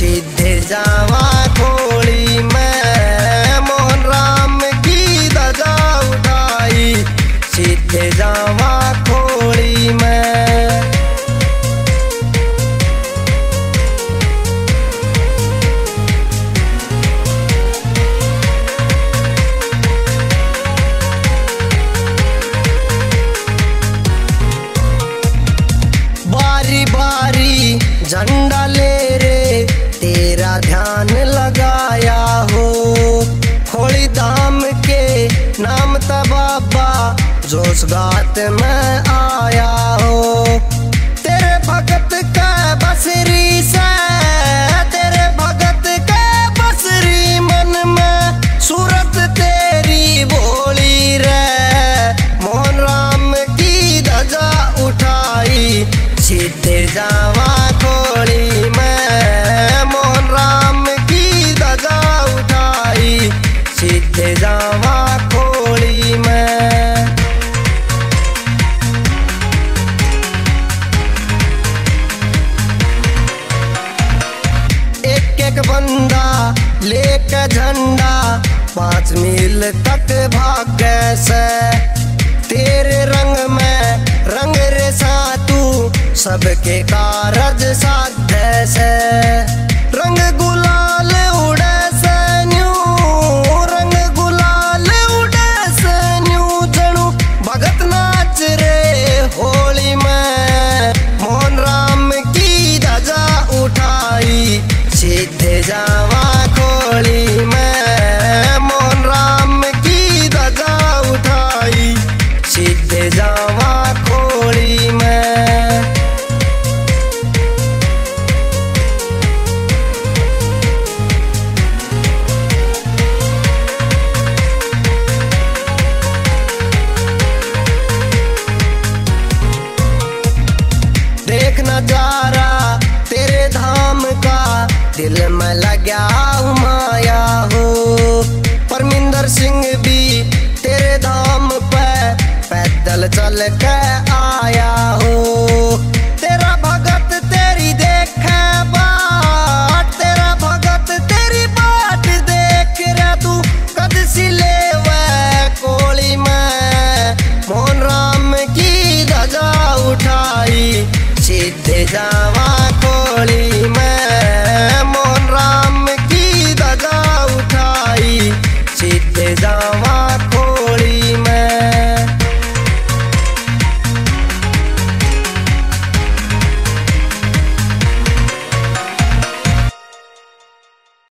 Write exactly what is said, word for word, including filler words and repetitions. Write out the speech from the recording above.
सीधे जावा खोली में, मोहन राम की ध्वजा उठाई, सीधे जावा खोली में। बारी बारी झंडा ले रे, तेरा ध्यान लगाया हो। खोली धाम के नाम त बाबा जोश गात में आया हो। तेरे भगत के बसरी से, तेरे भगत के बसरी मन में सूरत तेरी बोली रे। मोहन राम की ध्वजा उठाई, सीधे जावा खोली में, मोहन राम की ध्वजा उठाई, सीधे जावा खोली में। एक एक बंदा लेके झंडा पाँच मील तक भागे से। तेरे रंग में रंग रे सा तू, सबके कारज साधे से। रंग गुलाल उड़े से न्यू, रंग गुलाल उड़े से न्यू, जणू भगत नाच रे होली में। मोहन राम की ध्वजा उठाई, सीधे जावा खोली में, मोहन राम की ध्वजा उठाई, सीधे जावा खोली में। देख नजारा तेरे धाम का, दिल में लग्या माया हो। परमिंदर सिंह भी तेरे धाम पे पैदल चल के आया हो। तेरा भगत तेरी देखे बाट, तेरा भगत तेरी बाट देख रहा तू, कद सी लेवे कोली में। मोहन राम की ध्वजा उठाई, सीधे जावा